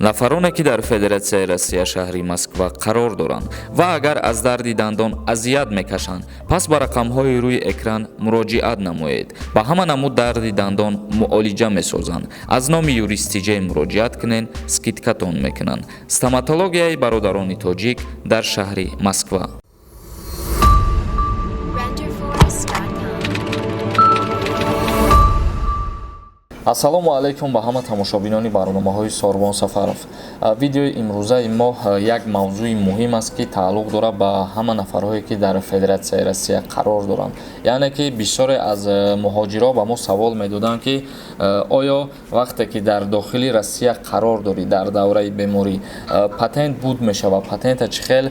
Нафароне, ки дар Федератсияи Россия, шаҳри Москва қарор доранд ва агар аз дарди дандон азият мекашанд, пас ба рақамҳои рӯи экран муроҷиат намоед. Ба ҳама намуд дарди дандон муолиҷа месозанд. Аз номи Юристиҷей муроҷиат кунед, скидка тон мекунанд. Стоматологияи бародарони тоҷик дар шаҳри Москва. Renderforest.com. Ассалому алайкум ба ҳама тамошобинони барномаҳои Сорбон Сафаров. Видеои имрӯзаи мо як мавзӯи муҳим аст, ки тааллуқ дорад ба ҳама нафарҳое, ки дар Федератсияи Россия қарор доранд. Яъне ки бисёре аз муҳоҷиро ба мо савол медоданд, ки оё вақте ки дар дохили Россия қарор дорӣ, дар давраи беморӣ патент буд мешавад, патента чӣ хел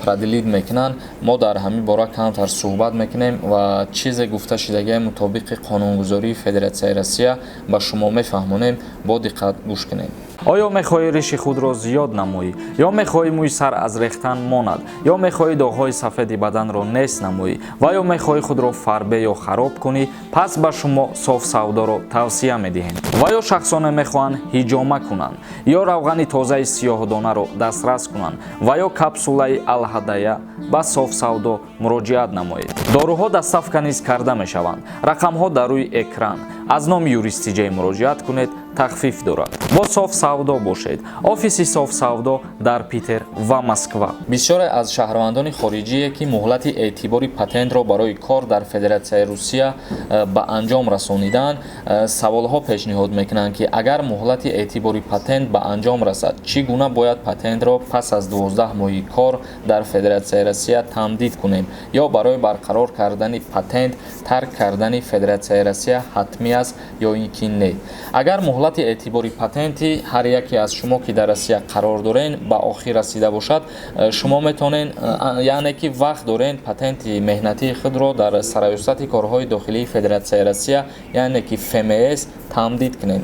продлить мекунанд? Мо дар ҳамин бора камтар суҳбат мекунем ва чизе гуфта шудагие мутобиқи қонунгузории Федератсияи Россия ба шумо мефаҳмонем. Бо диққат гӯш кунед. Оё мехоҳӣ риши худро зиёд намоӣ, ё мехоҳӣ мӯи сар аз рехтан монад, ё мехоҳӣ доғҳои сафеди баданро нест намоӣ ва ё мехоҳӣ худро фарбе ё хароб кунӣ? Пас ба шумо Соф Савдоро тавсия медиҳем. Ва ё шахсоне мехоҳанд ҳиҷома кунанд, ё равғани тозаи сиёҳдонаро дастрас кунанд, ва ё капсулаи Алҳадая, ба Соф Савдо муроҷиат намоед. Доруҳо доставка низ карда мешаванд. Рақамҳо дар рӯи экран. Аз номи Юристиҷей муроҷиат кунед, тахфиф дорад. Бо Соф Савдо бошед. Офиси Соф Савдо дар Питер ва Москва. Бисёре аз шаҳрвандони хориҷие, ки муҳлати эътибори патентро барои кор дар Федератсияи Русия ба анҷом расонидаанд, саволҳо пешниҳод мекунанд, ки агар муҳлати эътибори патент ба анҷом расад, чӣ гуна бояд патентро пас аз 12 моҳи кор дар Федератсияи Россия тамдид кунем, ё барои барқарор кардани патент тарк кардани Федератсияи Россия ҳатмӣ аст ё ин ки не? Агар муҳлати эътибори патенти ҳар яке аз шумо, ки дар Россия қарор дорен, ба охир расида бошад, шумо метавонен, яъне ки вақт дорен, патенти меҳнатии худро дар Сарраёсати корҳои дохилии Федератсияи Россия, яъне ки ФМС, тамдид кунед.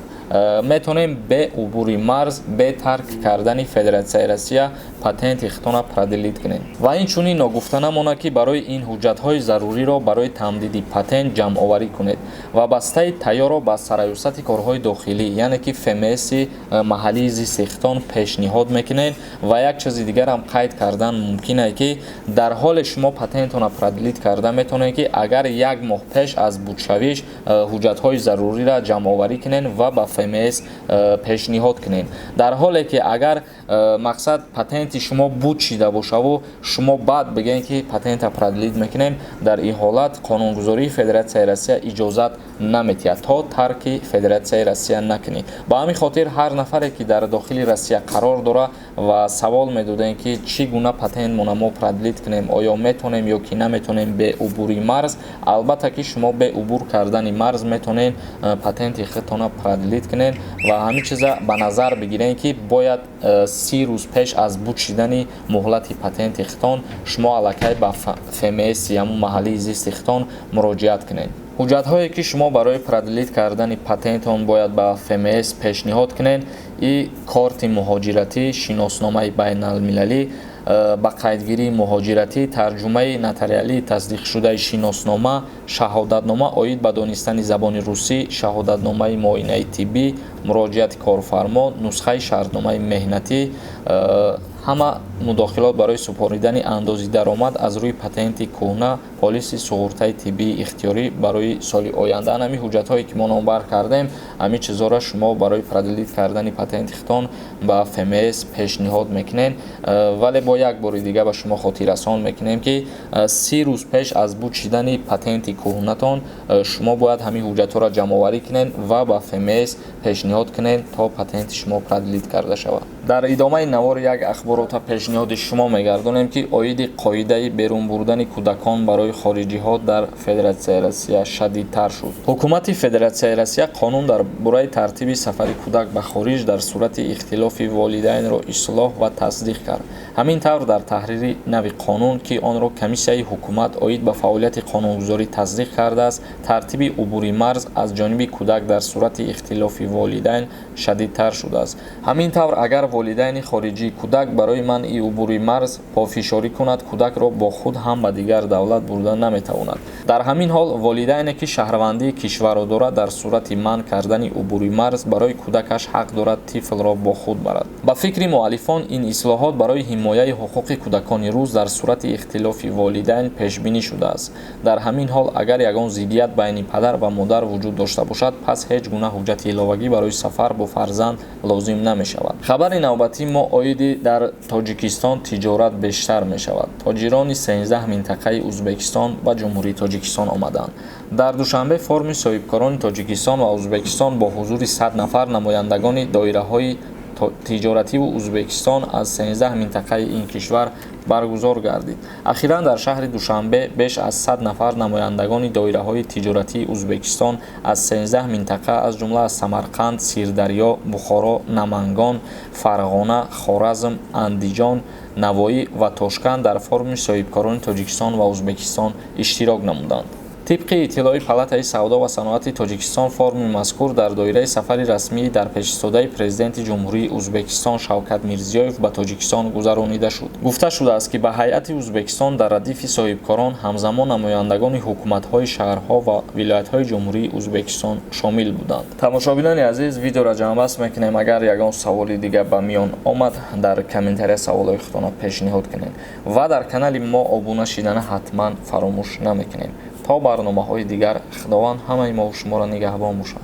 Метавонем бе убури марз, бе тарк кардани Федератсияи Россия патенти худтона продлить кунем. Ва инчунин ногуфта намонад, ки барои ин ҳуҷҷатҳои заруриро барои тамдиди патент ҷамъоварӣ кунед ва бастаи тайёрро ба Сарраёсати корҳои дохилӣ, яъне ки ФМСи маҳаллии зисти худтон пешниҳод мекунед. Ва як чизи дигарам қайд кардан мумкин е, ки дар ҳоле шумо патентона продлить карда метавонед, ки агар як моҳ пеш аз будшавиш ҳуҷҷатҳои заруриро ҷамъоварӣ кунед ва ба ФМС пешниҳод кунед. Дар ҳоле ки агар мақсад патенти шумо буд шида бошаву шумо баъд бигӯед, ки патента продлить мекунем, дар ин ҳолат қонунгузории Федератсияи Россия иҷозат наметиҳад, то тарки Федератсияи Россия накунӣ. Ба ҳамин хотир ҳар нафаре, ки дар дохили Россия қарор дорад ва савол медодем, ки чӣ гуна патентмона мо продлить кунем, оё метавонем ё ки наметавонем бе убури марз, албатта ки шумо бе убур кардани марз метавонед патенти худтона продлить кунед. Ва ҳамин чиза ба назар бигиред, ки бояд 30 рӯз пеш аз буд шидани муҳлати патенти худтон шумо аллакай ба ФМСи ҳамун маҳаллии зисти худтон муроҷиат кунед. Ҳуҷҷатҳое, ки шумо барои продлить кардани патентон бояд ба ФМС пешниҳод кунед, и корти муҳоҷиратӣ, шиносномаи байналмилалӣ, ба қайдгирии муҳоҷиратӣ, тарҷумаи нотариалии тасдиқшудаи шиноснома, шаҳодатнома оид ба донистани забони русӣ, шаҳодатномаи муоинаи тиббӣ, муроҷиати корфармо, нусхаи шартномаи меҳнатӣ, ҳама мудохилот барои супоридани андози даромад аз рӯи патенти кӯҳна, полиси суғуртаи тиббии ихтиёрӣ барои соли оянда. Ҳамин ҳуҷҷатҳое, ки мо номбар кардем, ҳамин чизҳоро шумо барои продлить кардани патенти худтон ба ФМС пешниҳод мекунед. Вале бо як бори дига ба шумо хотиррасон мекунем, ки 30 рӯз пеш аз буд шидани патенти кӯҳнатон шумо бояд ҳамин ҳуҷҷатҳоро ҷамъоварӣ кунед ва ба ФМС пешниҳод кунед, то патенти шумо продлить карда шавад. Дар идомаи навор як ахборота пешниҳоди шумо мегардонем, ки оиди қоидаи берун бурдани кӯдакон барои хориҷиҳо дар Федератсияи Россия шадидтар шуд. Ҳукумати Федератсияи Россия қонун дар бораи тартиби сафари кӯдак ба хориҷ дар сурати ихтилофи волидайнро ислоҳ ва тасдиқ кард. Ҳамин тавр, дар таҳрири нави қонун, ки онро Комиссияи ҳукумат оид ба фаъолияти қонунгузорӣ тасдиқ кардааст, тартиби убури марз аз ҷониби кӯдак дар сурати ихтилофи волидайн шадидтар шудааст. Ҳамин тавр, агар волидайни хориҷии кӯдак барои Барои манъи убури марз пофишорӣ кунад, кӯдакро бо худ ҳам ба дигар давлат бурда наметавонад. Дар ҳамин ҳол, волидайне, ки шаҳрвандии кишварро дорад, дар сурати манъ кардани убури марз барои кӯдакаш ҳақ дорад тифлро бо худ барад. Ба фикри муаллифон, ин ислоҳот барои ҳимояи ҳуқуқи кӯдакони рус дар сурати ихтилофи волидайн пешбинӣ шудааст. Дар ҳамин ҳол, агар ягон зиддият байни падар ва модар вуҷуд дошта бошад, пас ҳеҷ гуна ҳуҷҷати иловагӣ барои сафар бо фарзанд лозим намешавад. Хабари навбатии мо оиди дар Тоҷикистон тиҷорат бештар мешавад. Тоҷирони 13 минтақаи Узбекистон ба Ҷумҳурии Тоҷикистон омаданд. Дар Душанбе форуми соҳибкорони Тоҷикистон ва Узбекистон бо ҳузури 100 нафар намояндагони доираҳои тиҷоративу Узбекистон аз 13 минтақаи ин кишвар баргузор гардид. Ахиран дар шаҳри Душанбе беш аз 100 нафар намояндагони доираҳои тиҷоратии Узбекистон аз 13 минтақа, аз ҷумла аз Самарқанд, Сирдарё, Бухоро, Намангон, Фарғона, Хоразм, Андиҷон, Навоӣ ва Тошканд дар форуми соҳибкорони Тоҷикистон ва Узбекистон иштирок намуданд. Тибқи иттилои Палатаи савдо ва саноати Тоҷикистон, форуми мазкур дар доираи сафари расмии дарпешистодаи Президенти Ҷумҳурии Узбекистон Шавкат Мирзиёев ба Тоҷикистон гузаронида шуд. Гуфта шудааст, ки ба ҳайати Узбекистон дар радифи соҳибкорон ҳамзамон намояндагони ҳукуматҳои шаҳрҳо ва вилоятҳои Ҷумҳурии Узбекистон шомил буданд. Тамошобинони азиз, видеоро ҷамъбаст мекунем. Агар ягон саволи дига ба миён омад, дар комментария саволҳои худтонро пешниҳод кунед ва дар канали мо обуна шидана ҳатман фаромӯш намекунем. То барномаҳои дигар, Худованд ҳамаи мову шуморо нигаҳбон бошад.